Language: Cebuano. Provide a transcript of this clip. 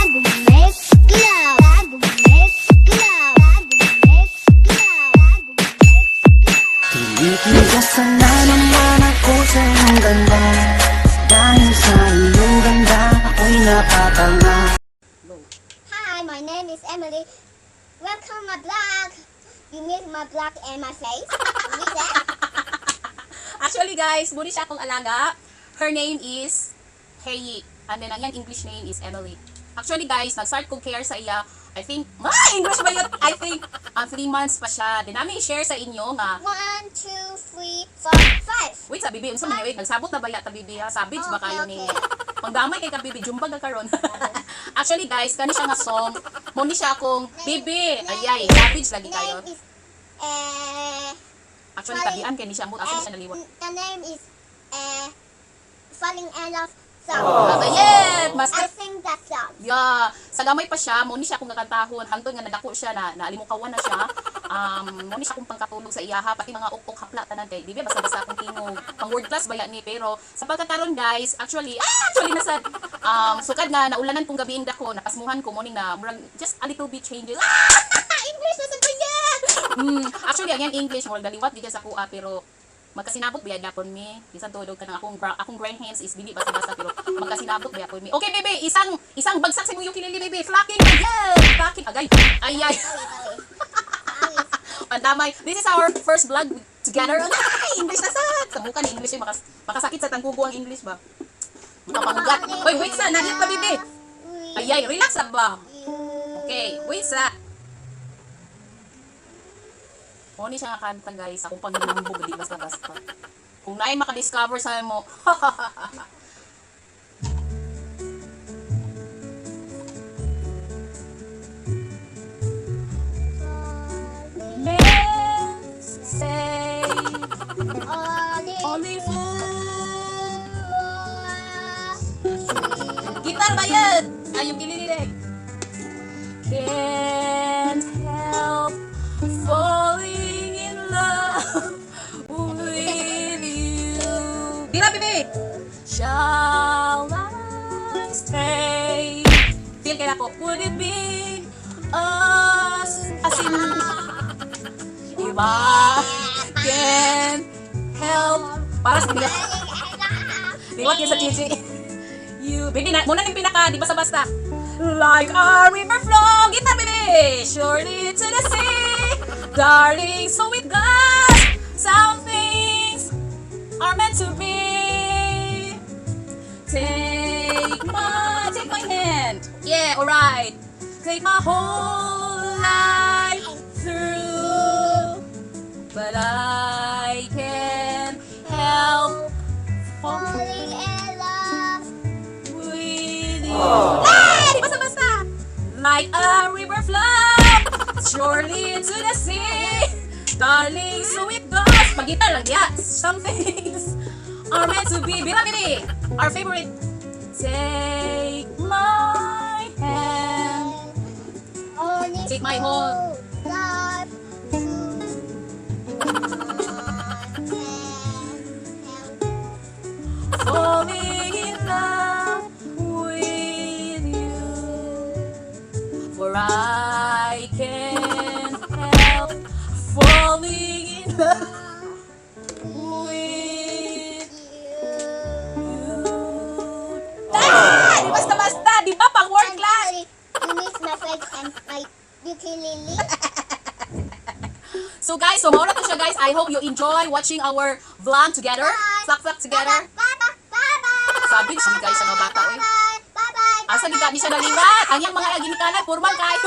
Mezcla, mezcla, mezcla, mezcla. Tinitigasan na naman ako sa iyong ganda. Dahil sa iyong ganda, ako'y napatanga. Hi, my name is Emily. Welcome my vlog. You miss my vlog and my face? You miss that? Actually, guys, mao ni siya akong alaga. Her name is Heyi. And then, ang iyang English name is Emily. Actually, guys, nag-start ko care sa iya. I think, English ba yun? I think, 3 months pa siya. Then, namin i-share sa inyo nga, One, two, three, four, five. Wait sa bibi, unsa man ni, wait, nagsabot na ba yata, bibi, ha? Savage ba Okay, kayo ni? Okay. Panggamay kay ka, bibi, jumbag ka karon. Actually, guys, kani siya nga song, mao ni siya akong bibi. Ayay, savage lagi kayo. Name is Actually, tabian kay ni siya, ambot asa ni siya naliwat. The name is Falling in Love song. Bayet, I master. sing that song. Yeah, sa gamay pa siya, mao ni siya akong kakantahon, hangtod nga nadako siya na naalimukawan na siya. Mao ni siya akong pangkatulog sa iyaha, pati mga ok hapla tanan kay di ba basta-basta akong tingog. Pang world class ba ni, pero sa pagkakaron, guys, actually nasa sukad nga naulanan kong gabi dako, napasmuhan ko morning na murag just a little bit changes. English na sa bayet. Actually ang iyang English murag daliwat gid sa kuha, pero magkasinabot biya gapon mi. Bisan tuod ka ng akong grind hands is dili basta-basta, pero magkasinabot biya mi. Okay, baby, isang isang bagsak sa imong ukulele, baby. Flocking, yeah, flocking agay. Ay ay. Sorry, sorry. Sorry. Pandamay. This is our first vlog together. Ay, English na sad. Sa bukan ni English eh, makasakit sa tangkugo ang English ba. Makapangugat. Hoy, wait sa, nagit pa, baby. Ay ay, relax sa ba. Okay, wait sa. Mao ni siya nga kanta, guys, akong pangilambog, di basta-basta. Kung naay maka-discover sa mo, men say only fool. Guitar ba yan? Ay, yung kilililig. Can't help falling in love with you. Tira, baby! Shall I stay? Feel kaya ako, would it be us as in if I can help para sa nila. Liwat yun sa chichi. You, baby, na, muna yung pinaka, di basta-basta. Like a river flow, guitar, baby, surely to the sea. Darling, so it goes. Some things are meant to be. Take my hand. Yeah, alright. Take my whole life through. But I can't help falling Falling in love with you. Ah, di basta-basta. Like a river flow, surely to the sea. Darling, so it goes. Pag-guitar lang diya. Some things are meant to be. Bira, biri. Our favorite. Take my hand. Only Take my whole- life through. I can't help Falling in love with you. For I can't help falling in love with you. Ah! Di basta-basta, di ba pang world class? Sorry, you miss my face and my ukulele. So guys, so mao na to siya, guys. I hope you enjoy watching our vlog together. Bye. Flak flak together. Bye bye. Bye bye. Sabi siya, guys, ang mga bata, oy. Bye bye. Asa gid ni siya naliwat? Ang iyang mga ginikanan, formal kayo.